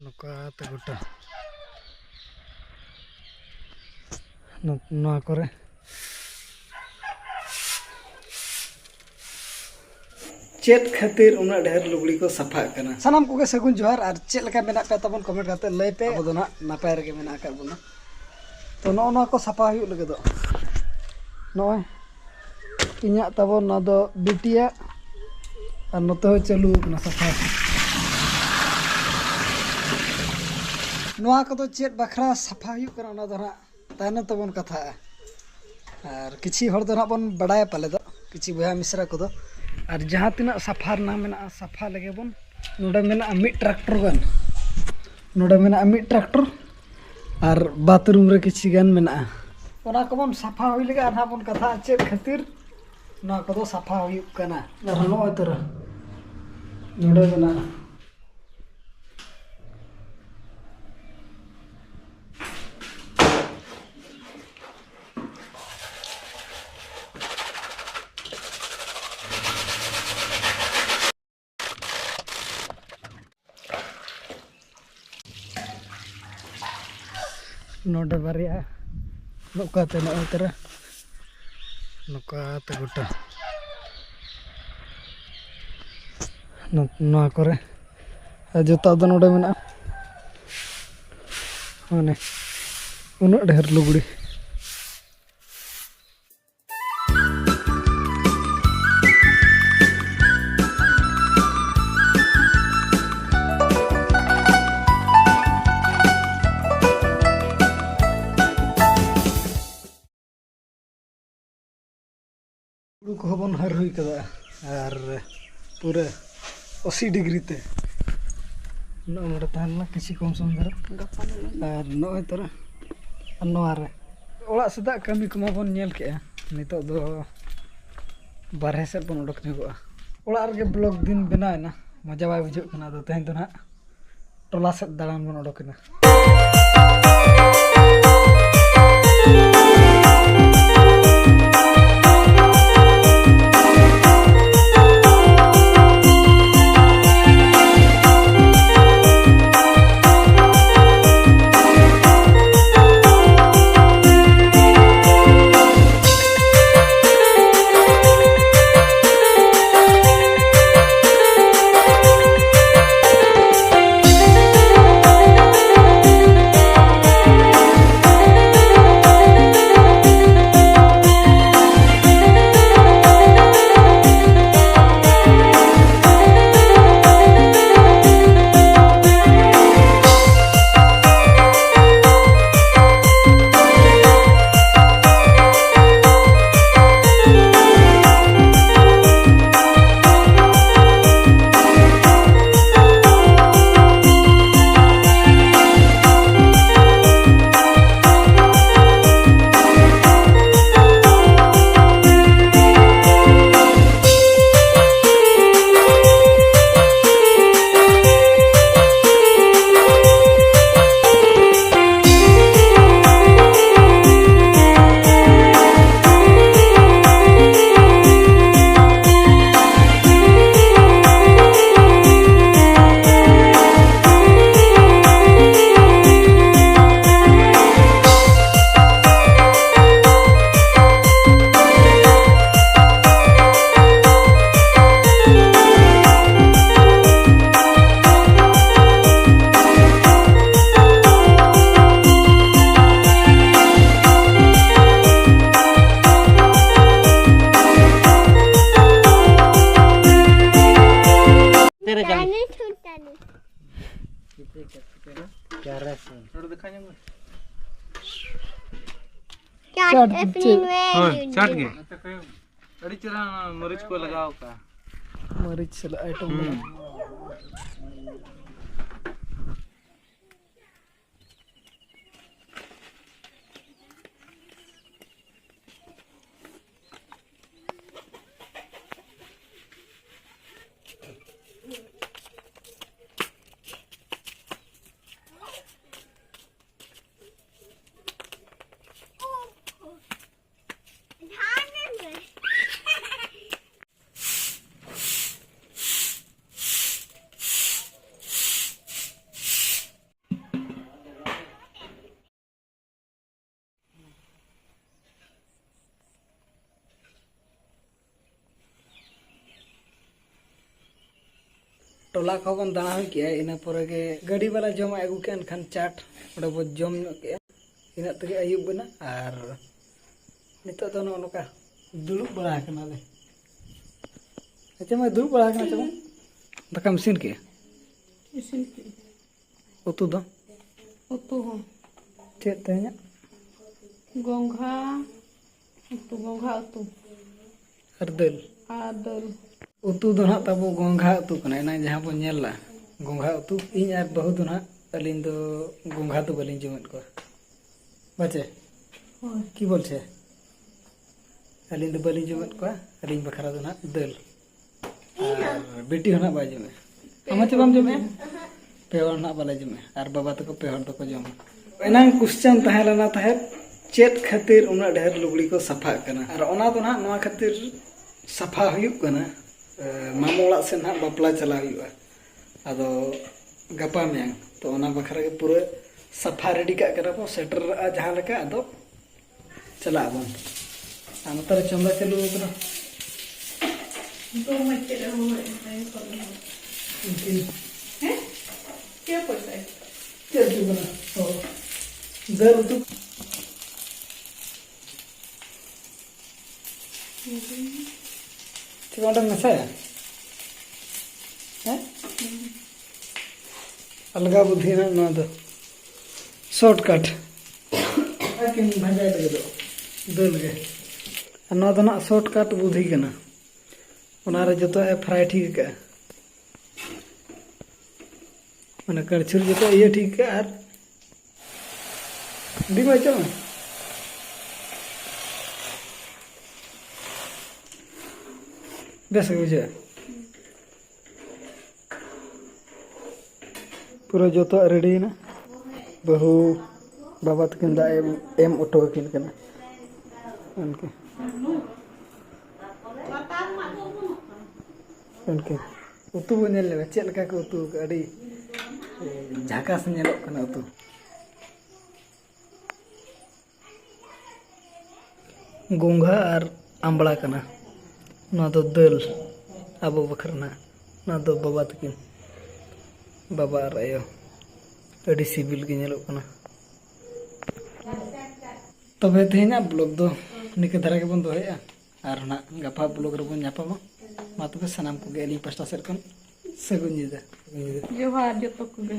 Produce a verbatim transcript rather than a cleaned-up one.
ᱱᱚᱝᱠᱟ ᱛᱮ ᱜᱚᱴᱟ ᱱᱚ-, ᱱᱚᱣᱟ ᱠᱚᱨᱮ᱾ ᱪᱮᱫ ᱠᱷᱟᱹᱛᱤᱨ ᱩᱱᱟᱹᱜ ᱰᱷᱮᱨ ᱞᱩᱜᱽᱲᱤ ᱠᱚ ᱥᱟᱯᱷᱟᱜ ᱠᱟᱱᱟ? ᱥᱟᱱᱟᱢ ᱠᱚᱜᱮ ᱥᱟᱹᱜᱩᱱ ᱡᱚᱦᱟᱨ, ᱟᱨ ᱪᱮᱫ ᱞᱮᱠᱟ ᱢᱮᱱᱟᱜ ᱯᱮᱭᱟ ᱛᱟᱵᱚᱱ comment ᱠᱟᱛᱮ ᱞᱟᱹᱭ ᱯᱮ᱾ ᱟᱵᱚ ᱫᱚ ᱱᱟᱦᱟᱜ ᱱᱟᱯᱟᱭ ᱨᱮᱜᱮ ᱢᱮᱱᱟᱜ ᱟᱠᱟᱫ ᱵᱚᱱᱟ᱾ ᱛᱚ, ᱱᱚᱜᱼᱚ ᱱᱚᱣᱟ ᱠᱚ ᱥᱟᱯᱷᱟ ᱦᱩᱭᱩᱜ ᱞᱟᱹᱜᱤᱫᱚᱜ᱾ ᱱᱚᱜᱼᱚᱭ ᱤᱧᱟᱹᱜ ᱛᱟᱵᱚᱱ ᱱᱚᱣᱟ ᱫᱚ ᱵᱤᱴᱤᱭᱟᱜ, ᱟᱨ ᱱᱚᱛᱮ ᱦᱚᱸ ᱪᱟᱹᱞᱩ ᱟᱠᱟᱱᱟ ᱥᱟᱯᱷᱟ᱾ ᱱᱚᱣᱟ ᱠᱚᱫᱚ ᱪᱮᱫ ᱵᱟᱠᱷᱨᱟ ᱥᱟᱯᱷᱟ ᱦᱩᱭᱩᱜ ᱠᱟᱱᱟ, ᱚᱱᱟ ᱫᱚ ᱱᱟᱦᱟᱜ ᱛᱟᱭᱱᱚᱢ ᱛᱮᱵᱚᱱ ᱠᱟᱛᱷᱟᱜᱼᱟ᱾ ᱟᱨ ᱠᱤᱪᱷᱤ ᱦᱚᱲ ᱫᱚ ᱱᱟᱦᱟᱜ ᱵᱚᱱ ᱵᱟᱲᱟᱭᱟ ᱯᱟᱞᱮ ᱫᱚ, ᱠᱤᱪᱷᱤ ᱵᱚᱭᱦᱟ ᱢᱤᱥᱨᱟ ᱠᱚᱫᱚ᱾ ᱟᱨ ᱡᱟᱦᱟᱸ ᱛᱤᱱᱟᱹᱜ ᱥᱟᱯᱷᱟ ᱨᱮᱱᱟᱜ ᱢᱮᱱᱟᱜᱼᱟ, ᱥᱟᱯᱷᱟ ᱞᱮᱜᱮ ᱵᱚᱱ᱾ ᱱᱚᱰᱮ ᱢᱮᱱᱟᱜᱼᱟ ᱢᱤᱫ tractor ᱜᱟᱱ, ᱱᱚᱰᱮ ᱢᱮᱱᱟᱜᱼᱟ ᱢᱤᱫ tractor, ᱟᱨ bathroom ᱨᱮ ᱠᱤᱪᱷᱤ ᱜᱟᱱ ᱢᱮᱱᱟᱜᱼᱟ᱾ ᱚᱱᱟ ᱠᱚᱵᱚᱱ ᱥᱟᱯᱷᱟ ᱦᱩᱭ ᱞᱮᱜᱮ, ᱟᱨ ᱱᱟᱦᱟᱜ ᱵᱚᱱ ᱠᱟᱛᱷᱟᱜᱼᱟ ᱪᱮᱫ ᱠᱷᱟᱹᱛᱤᱨ ᱱᱚᱣᱟ ᱠᱚᱫᱚ ᱥᱟᱯᱷᱟ ᱦᱩᱭᱩᱜ ᱠᱟᱱᱟ᱾ ᱟᱨ ᱱᱚᱜᱼᱚᱭ ᱛᱚᱨᱟ ᱱᱚᱰᱮ ᱢᱮᱱᱟᱜᱼᱟ᱾ ᱱᱚᱰᱮ ᱵᱟᱨᱭᱟ, ᱱᱚᱝᱠᱟ ᱛᱮ ᱱᱚᱜᱼᱚᱭ ᱛᱚᱨᱟ, ᱱᱚᱝᱠᱟ ᱛᱮ ᱜᱚᱴᱟ᱾ ᱱᱚ-, ᱱᱚᱣᱟ ᱠᱚᱨᱮ ᱟᱨ ᱡᱚᱛᱚ ᱫᱚ ᱱᱚᱰᱮ ᱢᱮᱱᱟᱜᱼᱟ᱾ ᱢᱟᱱᱮ ᱩᱱᱟᱹᱜ ᱰᱷᱮᱨ ᱞᱩᱜᱽᱲᱤ᱾ ᱦᱩᱲᱩ ᱠᱚᱦᱚᱸ ᱵᱚᱱ ᱦᱟᱹᱨ ᱦᱩᱭ ᱠᱟᱫᱟ, ᱟᱨ ᱯᱩᱨᱟᱹ ᱟᱥᱤ degree ᱛᱮ ᱱᱚᱜᱼᱚᱭ ᱱᱚᱰᱮ ᱛᱟᱦᱮᱸ ᱞᱮᱱᱟ ᱠᱤᱪᱷᱩ ᱠᱚᱢ ᱥᱚᱢ ᱫᱷᱟᱨᱟ᱾ ᱜᱟᱯᱟ ᱞᱮ ᱩᱰᱩᱝ᱾ ᱟᱨ ᱱᱚᱜᱼᱚᱭ ᱛᱚᱨᱟ, ᱟᱨ ᱱᱚᱣᱟ ᱨᱮ ᱚᱲᱟᱜ ᱥᱮᱫᱟᱜ ᱠᱟᱹᱢᱤ ᱠᱚᱢᱟ ᱵᱚᱱ ᱧᱮᱞ ᱠᱮᱜᱼᱟ, ᱱᱤᱛᱚᱜ ᱫᱚ ᱵᱟᱨᱦᱮ ᱥᱮᱫ ᱵᱚᱱ ᱚᱰᱚᱠ ᱧᱚᱜᱚᱜᱼᱟ᱾ ᱚᱲᱟᱜ ᱨᱮᱜᱮ vlog ᱫᱤᱱ ᱵᱮᱱᱟᱣ ᱮᱱᱟ, ᱢᱚᱡᱟ ᱵᱟᱭ ᱵᱩᱡᱷᱟᱹᱜ ᱠᱟᱱᱟ᱾ ᱟᱫᱚ ᱛᱮᱦᱮᱧ ᱫᱚ ᱱᱟᱦᱟᱜ ᱴᱚᱞᱟ ᱥᱮᱫ ᱫᱟᱬᱟᱱ ᱵᱚᱱ ᱚᱰᱚᱠ ᱮᱱᱟ᱾ ᱪᱟᱴ ᱪᱟᱴ ᱮᱯᱷᱨᱤᱱ ᱪᱮᱫ? ᱢᱮ ᱦᱳᱭ, ᱪᱟᱴ ᱜᱮ᱾ ᱟᱹᱰᱤ ᱪᱮᱦᱨᱟ ᱚᱱᱟ ᱢᱟᱹᱨᱤᱪ ᱠᱚ ᱞᱟᱜᱟᱣ ᱠᱟᱜᱼᱟ᱾ ᱢᱟᱹᱨᱤᱪ ᱥᱟᱞᱟᱜ ᱟᱭᱴᱮᱢ ᱦᱩᱸ᱾ ᱢᱮᱱᱟᱜᱼᱟ᱾ ᱴᱚᱞᱟ ᱠᱚᱦᱚᱸ ᱵᱚᱱ ᱫᱟᱬᱟ ᱦᱩᱭ ᱠᱮᱜᱼᱟ, ᱤᱱᱟᱹ ᱯᱚᱨᱮ ᱜᱮ ᱜᱟᱹᱰᱤ ᱵᱟᱞᱟ ᱡᱚᱢᱟᱜ ᱮ ᱟᱹᱜᱩ ᱠᱮᱜᱼᱟ, ᱮᱱᱠᱷᱟᱱ ᱪᱟᱴ ᱚᱸᱰᱮ ᱵᱚᱱ ᱡᱚᱢ ᱧᱚᱜ ᱠᱮᱜᱼᱟ᱾ ᱤᱱᱟᱹᱜ ᱛᱮᱜᱮ ᱟᱹᱭᱩᱵ ᱮᱱᱟ ᱟᱨ ᱱᱤᱛᱚᱜ ᱫᱚ ᱱᱚᱜᱼᱚ ᱱᱚᱝᱠᱟ ᱫᱩᱲᱩᱵ ᱵᱟᱲᱟ ᱟᱠᱟᱱᱟᱞᱮ᱾ ᱟᱪᱪᱷᱟ, ᱢᱟᱹᱭ, ᱫᱩᱲᱩᱵ ᱵᱟᱲᱟ ᱟᱠᱟᱱᱟ ᱪᱮ ᱵᱟᱝ? ᱫᱟᱠᱟᱢ ᱤᱥᱤᱱ ᱠᱮᱜᱼᱟ? ᱤᱥᱤᱱ ᱠᱮᱜᱼᱟ᱾ ᱩᱛᱩ ᱫᱚ? ᱩᱛᱩ ᱦᱚᱸ᱾ ᱪᱮᱫ ᱛᱮᱦᱮᱧᱟᱜ? ᱜᱚᱸᱜᱷᱟ ᱩᱛᱩ, ᱜᱚᱸᱜᱷᱟ ᱩᱛᱩ᱾ ᱟᱨ ᱫᱟᱹᱞ? ᱟᱨ ᱫᱟᱹᱞ᱾ ᱩᱛᱩ ᱫᱚ ᱱᱟᱦᱟᱜ ᱛᱟᱵᱚ ᱜᱚᱸᱜᱷᱟ ᱩᱛᱩ ᱠᱟᱱᱟ, ᱮᱱᱟᱝ ᱡᱟᱦᱟᱸ ᱵᱚᱱ ᱧᱮᱞ ᱞᱮᱫᱼᱟ, ᱜᱚᱸᱜᱷᱟ ᱩᱛᱩ᱾ ᱤᱧ ᱟᱨ ᱵᱟᱹᱦᱩ ᱫᱚ ᱱᱟᱦᱟᱜ, ᱟᱹᱞᱤᱧ ᱫᱚ ᱜᱚᱸᱜᱷᱟ ᱫᱚ ᱵᱟᱹᱞᱤᱧ ᱡᱚᱢᱮᱫ ᱠᱚᱣᱟ᱾ ᱵᱟᱪᱮ? ᱦᱳᱭ᱾ ᱠᱤ ᱵᱚᱞᱪᱷᱮ? ᱟᱹᱞᱤᱧ ᱫᱚ ᱵᱟᱹᱞᱤᱧ ᱡᱚᱢᱮᱫ ᱠᱚᱣᱟ, ᱟᱹᱞᱤᱧ ᱵᱟᱠᱷᱨᱟ ᱫᱚ ᱱᱟᱦᱟᱜ ᱫᱟᱹᱞ᱾ ᱟᱨ ᱵᱤᱴᱤ ᱦᱚᱸ ᱱᱟᱦᱟᱜ ᱵᱟᱭ ᱡᱚᱢᱮᱫᱼᱟ᱾ ᱟᱢ ᱦᱚᱸ ᱪᱮ ᱵᱟᱢ ᱡᱚᱢᱮᱫᱼᱟ? ᱯᱮ ᱦᱚᱲ ᱱᱟᱦᱟᱜ ᱵᱟᱞᱮ ᱡᱚᱢᱮᱫᱼᱟ, ᱟᱨ ᱵᱟᱵᱟ ᱛᱟᱠᱚ ᱯᱮ ᱦᱚᱲ ᱫᱚᱠᱚ ᱡᱚᱢᱟ᱾ ᱮᱱᱟᱝ ᱠᱩᱥᱪᱟᱱ ᱛᱟᱦᱮᱸ ᱞᱮᱱᱟ ᱛᱟᱦᱮᱸᱫ, ᱪᱮᱫ ᱠᱷᱟᱹᱛᱤᱨ ᱩᱱᱟᱹᱜ ᱰᱷᱮᱨ ᱞᱩᱜᱽᱲᱤ ᱠᱚ ᱥᱟᱯᱷᱟᱜ ᱠᱟᱱᱟ? ᱟᱨ ᱚᱱᱟ ᱫᱚ ᱱᱟᱦᱟᱜ ᱱᱚᱣᱟ ᱠᱷᱟᱹᱛᱤᱨ ᱥᱟᱯᱷᱟ ᱦᱩᱭᱩᱜ ᱠᱟᱱᱟ, ᱮ, ᱢᱟᱢᱚ ᱚᱲᱟᱜ ᱥᱮᱫ ᱱᱟᱦᱟᱜ ᱵᱟᱯᱞᱟ ᱪᱟᱞᱟᱣ ᱦᱩᱭᱩᱜᱼᱟ᱾ ᱟᱫᱚ ᱜᱟᱯᱟ ᱢᱮᱭᱟᱝ᱾ ᱛᱚ ᱚᱱᱟ ᱵᱟᱠᱷᱨᱟ ᱜᱮ ᱯᱩᱨᱟᱹ ᱥᱟᱯᱷᱟ ᱨᱮᱰᱤ ᱠᱟᱜ ᱠᱟᱱᱟ ᱵᱚ, ᱥᱮᱴᱮᱨᱚᱜᱼᱟ ᱡᱟᱦᱟᱸ ᱞᱮᱠᱟ, ᱟᱫᱚ ᱪᱟᱞᱟᱜ ᱟᱵᱚᱱ᱾ ᱟᱨ ᱱᱚᱛᱮ ᱨᱮ ᱪᱚᱸᱫᱟ ᱪᱟᱹᱞᱩ ᱟᱠᱟᱱᱟ᱾ ᱫᱚ ᱢᱚᱡᱽ ᱛᱮ ᱨᱮᱦᱚᱸ ᱦᱚᱸᱜᱼᱚᱭ ᱠᱚ ᱨᱮᱦᱚᱸ᱾ ᱩᱱᱠᱤᱱ ᱦᱮᱸ? ᱪᱮᱫ ᱯᱚᱭᱥᱟ? ᱪᱮᱫ ᱩᱛᱩ ᱠᱟᱱᱟ? ᱚ, ᱫᱟᱹᱞ ᱩᱛᱩ᱾ ᱪᱮᱫ ᱚᱸᱰᱮᱢ ᱢᱮᱥᱟᱭᱟ? ᱦᱮᱸ? ᱟᱞᱜᱟ ᱵᱩᱫᱽᱫᱷᱤ ᱨᱮᱱᱟᱜ ᱱᱚᱣᱟ ᱫᱚ ᱥᱚᱨᱴ ᱠᱟᱴ᱾ ᱟᱨᱠᱤᱱ ᱵᱷᱟᱡᱟᱭ ᱞᱟᱹᱜᱤᱫᱚᱜ ᱫᱟᱹᱞ ᱜᱮ᱾ ᱟᱨ ᱱᱚᱣᱟ ᱫᱚ ᱱᱟᱜ ᱥᱚᱨᱴ ᱠᱟᱴ ᱵᱩᱫᱽᱫᱷᱤ ᱠᱟᱱᱟ᱾ ᱚᱱᱟᱨᱮ ᱡᱚᱛᱚ ᱮ ᱯᱷᱨᱟᱭ ᱴᱷᱤᱠ ᱠᱟᱜᱼᱟ᱾ ᱢᱟᱱᱮ ᱠᱟᱲᱪᱷᱩᱨ ᱡᱚᱛᱚ ᱤᱭᱟᱹ ᱴᱷᱤᱠ ᱠᱟᱜᱼᱟ ᱟᱨ ᱰᱤᱢ ᱚᱪᱚᱜ ᱢᱮ᱾ ᱵᱮᱥ ᱜᱮ ᱵᱩᱡᱷᱟᱹᱜᱼᱟ᱾ ᱯᱩᱨᱟᱹ ᱡᱚᱛᱚᱣᱟᱜ ᱨᱮᱰᱤᱭᱮᱱᱟ᱾ ᱵᱟᱹᱦᱩ ᱵᱟᱵᱟ ᱛᱟᱹᱠᱤᱱ ᱫᱟᱜ ᱮᱢ, ᱮᱢ ᱚᱴᱚ ᱟᱹᱠᱤᱱ ᱠᱟᱱᱟ᱾ ᱚᱱᱠᱟ᱾ ᱚᱱᱠᱟ᱾ ᱩᱛᱩ ᱵᱚᱱ ᱧᱮᱞ ᱞᱮᱜᱮ, ᱪᱮᱫ ᱞᱮᱠᱟ ᱠᱚ ᱩᱛᱩ ᱟᱠᱟᱫᱼᱟ᱾ ᱟᱹᱰᱤ, ᱮ, ᱡᱷᱟᱠᱟᱥ ᱧᱮᱞᱚᱜ ᱠᱟᱱᱟ ᱩᱛᱩ᱾ ᱜᱚᱸᱜᱷᱟ ᱟᱨ ᱟᱢᱵᱽᱲᱟ ᱠᱟᱱᱟ᱾ ᱱᱚᱣᱟ ᱫᱚ ᱫᱟᱹᱞ ᱟᱵᱚ ᱵᱟᱠᱷᱨᱟ ᱱᱟᱜ᱾ ᱱᱚᱣᱟ ᱫᱚ ᱵᱟᱵᱟ ᱛᱟᱹᱠᱤᱱ, ᱵᱟᱵᱟ ᱟᱨ ᱟᱭᱳ᱾ ᱟᱹᱰᱤ ᱥᱤᱵᱤᱞ ᱜᱮ ᱧᱮᱞᱚᱜ ᱠᱟᱱᱟ᱾ ᱛᱚᱵᱮ ᱛᱮᱦᱮᱧᱟᱜ ᱵᱞᱚᱜ ᱫᱚ ᱱᱤᱝᱠᱟᱹ ᱫᱷᱟᱨᱟ ᱜᱮᱵᱚᱱ ᱫᱚᱦᱚᱭᱮᱫᱼᱟ᱾ ᱟᱨ ᱱᱟᱜ ᱜᱟᱯᱟ ᱵᱞᱚᱜ ᱨᱮᱵᱚᱱ ᱧᱟᱯᱟᱢᱟ᱾ ᱢᱟ ᱛᱚᱵᱮ ᱥᱟᱱᱟᱢ ᱠᱚᱜᱮ ᱟᱹᱞᱤᱧ ᱯᱟᱥᱴᱟ ᱥᱮᱫ ᱠᱷᱚᱱ ᱥᱟᱹᱜᱩᱱ ᱧᱤᱫᱟᱹ᱾ ᱥᱟᱹᱜᱩᱱ ᱧᱤᱫᱟᱹ᱾ ᱡᱚᱦᱟᱨ ᱡᱚᱛᱚ ᱠᱚᱜᱮ᱾